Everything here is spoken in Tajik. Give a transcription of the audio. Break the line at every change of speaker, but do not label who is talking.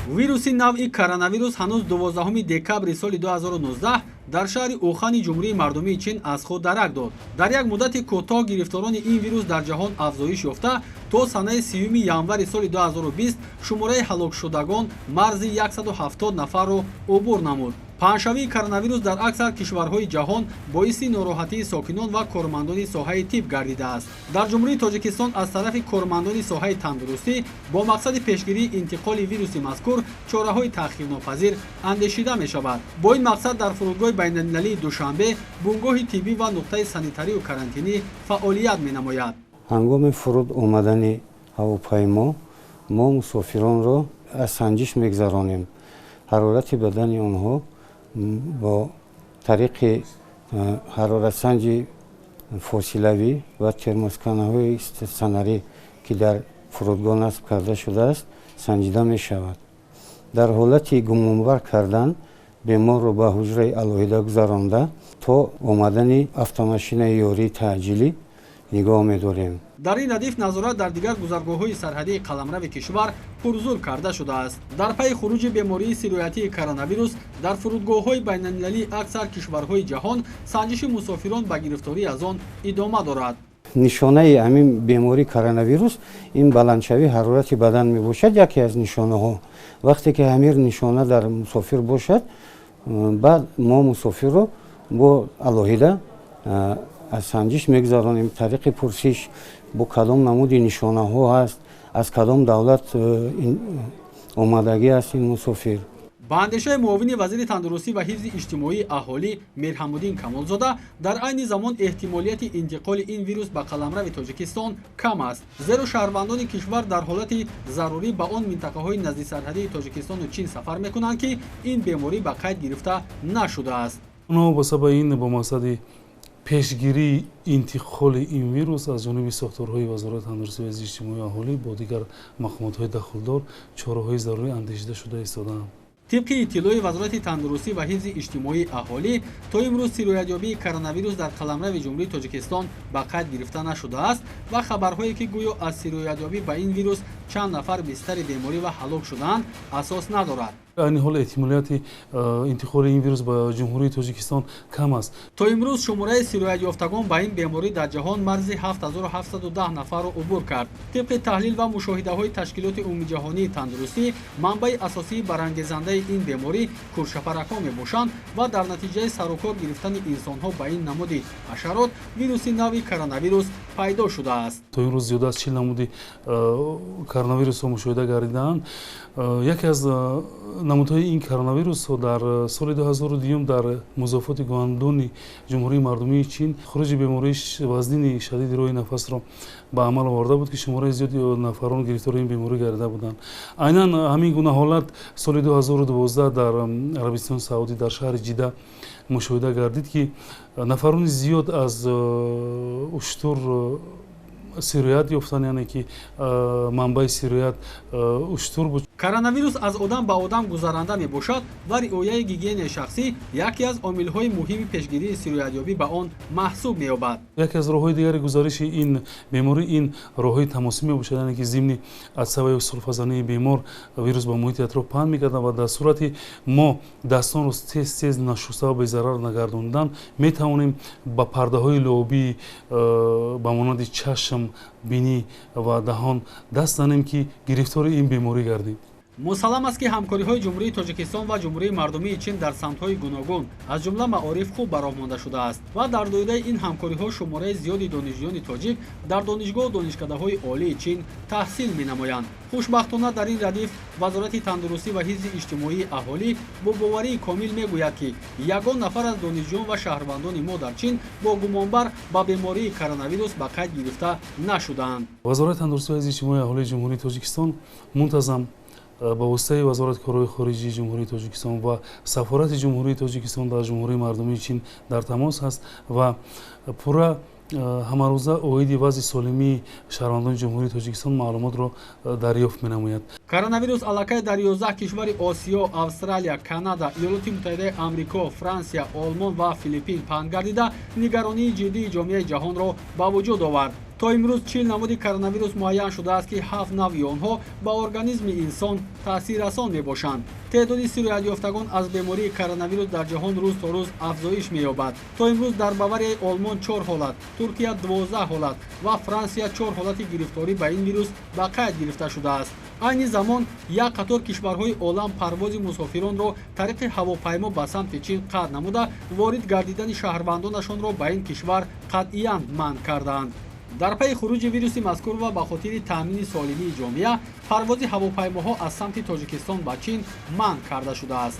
Вируси навъи коронавирус ҳанӯз 12 декабри соли 2019 дар шаҳри Ухани Ҷумҳурии Мардумии Чин аз худ дарак дод. Дар як муддати кӯтоҳ гирифторони ин вирус дар ҷаҳон афзоиш ёфта, то санаи 30 январи соли 2020 шумораи ҳалокшудагон марзи 170 нафарро убур намуд. Паҳншавии коронавирус дар аксар кишварҳои ҷаҳон боиси нороҳатии сокинон ва кормандони соҳаи тиб гардидааст. Дар Ҷумҳурии Тоҷикистон аз тарафи кормандони соҳаи тандурустӣ бо мақсади пешгирии интиқоли вируси мазкур чораҳои таъхирнопазир андешида мешавад. Бо ин мақсад дар фурудгоҳи байналмилалии Душанбе бунгоҳи тиббӣ ва нуқтаи санитарию карантинӣ фаъолият менамояд.
Ҳангоми фуруд омадани ҳавопаймо мо мусофиронро аз санҷиш мегузаронем. Ҳарорати бадани онҳо бо тариқи ҳароратсанҷи фосилавӣ ва термосканаҳои статсионарӣ, ки дар фурудгоҳ насб карда шудааст, санҷида мешавад. Дар ҳолати гумонбар кардан беморро ба ҳуҷраи алоҳида гузаронда, то омадани автомошинаи ёрии таъҷилӣ нигоҳ медорем.
Дар ин радиф назорат дар дигар гузаргоҳҳои сарҳадии қаламрави кишвар пурзур карда шудааст. Дар пайи хуруҷи бемории сироятии коронавирус дар фурудгоҳҳои байналмилалии аксар кишварҳои ҷаҳон санҷиши мусофирон ба гирифторӣ аз он идома дорад.
Нишонаи ҳамин бемории коронавирус ин баландшавии ҳарорати бадан мебошад, яке аз нишонаҳо. Вақте ки ҳамин нишона дар мусофир бошад, баъд мо мусофирро бо алоҳида аз санҷиш мегузаронем, тариқи пурсиш бо кадом намуди нишонаҳо ҳаст, аз кадом давлат омадагӣ аст ин мусофир.
Ба андешаи муовини вазири тандурустӣ ва ҳифзи иҷтимоии аҳолӣ Мирҳамуддин Камолзода, дар айни замон эҳтимолияти интиқоли ин вирус ба қаламрави Тоҷикистон кам аст, зеро шаҳрвандони кишвар дар ҳолати зарурӣ ба он минтақаҳои наздисарҳадии Тоҷикистону Чин сафар мекунанд, ки ин беморӣ ба қайд гирифта нашудааст.
Онҳо ба сабаби ин бо мақсади пешгирии интиқоли ин вирус аз ҷониби сохторҳои Вазорати тандурустӣ ва ҳифзи иҷтимоии аҳолӣ бо дигар мақомотҳои дахлдор чораҳои зарурӣ андешида шуда истодаанд.
Тибқи иттилои Вазорати тандурустӣ ва ҳифзи иҷтимоии аҳолӣ, то имрӯз сироятёбии коронавирус дар қаламрави Ҷумҳурии Тоҷикистон ба қайд гирифта нашудааст ва хабарҳое, ки гӯё аз сироятёбӣ ба ин вирус чанд нафар бистари беморӣ ва ҳалок шудаанд, асос надорад.
Айни ҳол эҳтимолияти интиқоли ин вирус ба Ҷумҳурии Тоҷикистон кам аст.
То имрӯз шумораи сироятёфтагон ба ин беморӣ дар ҷаҳон марзи 7710 нафарро убур кард. Тибқи таҳлил ва мушоҳидаҳои Ташкилоти умумиҷаҳонии тандурустӣ, манбаи асосии барангезандаи ин беморӣ куршапаракҳо мебошанд ва дар натиҷаи сарукор гирифтани инсонҳо ба ин намуди ҳашарот вируси нави коронавирус пайдо шудааст.
То имрӯз зиёда аз 40 намуди коронавирусҳо мушоҳида гардидаанд. Яке аз намудҳои ин коронавирусҳо дар соли 2002 дар музофоти Гуандуни Ҷумҳурии Мардумии Чин хуруҷи бемории вазнини шадиди роҳи нафасро ба амал оварда буд, ки шумораи зиёди нафарон гирифтори ин беморӣ гардида буданд. Айнан ҳамин гуна ҳолат соли 2012 дар Арабистони Саудӣ дар шаҳри Ҷида мушоҳида гардид, ки нафарони зиёд аз уштур сироят ёфтанд, яъне ки манбаи сироят уштур буд.
Коронавирус аз одам ба одам гузаранда мебошад ва риояи гигиенаи шахсӣ яке аз омилҳои муҳими пешгирии сироятёбӣ ба он маҳсуб меёбад.
Яке аз роҳҳои дигари гузариши ин беморӣ ин роҳҳои тамосӣ мебошад, яъне ки зимни аз сабаби сулфазании бемор вирус ба муҳити атроф паҳн мегардад ва дар сурати мо дастонро тез тез нашуста ва безарар нагардондан метавонем ба пардаҳои луобии ба монанди чашм, бинӣ ва даҳон даст занем, ки гирифтори ин беморӣ гардем.
Мусаллам аст, ки ҳамкориҳои Ҷумҳурии Тоҷикистон ва Ҷумҳурии Мардумии Чин дар самтҳои гуногун, аз ҷумла маориф, хуб ба роҳ монда шудааст ва дар доираи ин ҳамкориҳо шумораи зиёди донишҷӯёни тоҷик дар донишгоҳу донишкадаҳои олии Чин таҳсил менамоянд. Хушбахтона, дар ин радиф Вазорати тандурустӣ ва ҳифзи иҷтимоии аҳолӣ бо боварии комил мегӯяд, ки ягон нафар аз донишҷӯён ва шаҳрвандони мо дар Чин бо гумонбар ба бемории коронавирус ба қайд гирифта нашудаанд.
Вазорати тандурустӣ ва ҳифзи иҷтимоии аҳолии Ҷумҳурии Тоҷикистон мунтазам ба воситаи Вазорати корҳои хориҷии Ҷумҳурии Тоҷикистон ва Сафорати Ҷумҳурии Тоҷикистон дар Ҷумҳурии Мардумии Чин дар тамос ҳаст ва пурра ҳамарӯза оиди вазъи солимии шаҳрвандони Ҷумҳурии Тоҷикистон маълумотро дарёфт менамояд.
Коронавирус аллакай дар 11 кишвари Осиё, Австралия, Канада, Иёлоти Муттаҳидаи Амрико, Франсия, Олмон ва Филиппин паҳн гардида, нигаронии ҷиддии ҷомеаи ҷаҳонро ба вуҷуд овард. То имрӯз 40 намуди коронавирус муайян шудааст, ки 7 навъи онҳо ба организми инсон таъсиррасон мебошанд. Теъдоди сироятёфтагон аз бемории коронавирус дар ҷаҳон рӯз то рӯз афзоиш меёбад. То имрӯз дар Баварияи Олмон 4 ҳолат, Туркия 12 ҳолат ва Франсия 4 ҳолати гирифторӣ ба ин вирус ба қайд гирифта шудааст. Айни замон як қатор кишварҳои олам парвози мусофиронро тариқи ҳавопаймо ба самти Чин қатъ намуда, ворид гардидани шаҳрвандонашонро ба ин кишвар қатъиян манъ кардаанд. Дар пайи хуруҷи вируси мазкур ва ба хотири таъмини солимии ҷомеа, парвози ҳавопаймоҳо аз самти Тоҷикистон ба Чин манъ карда шудааст.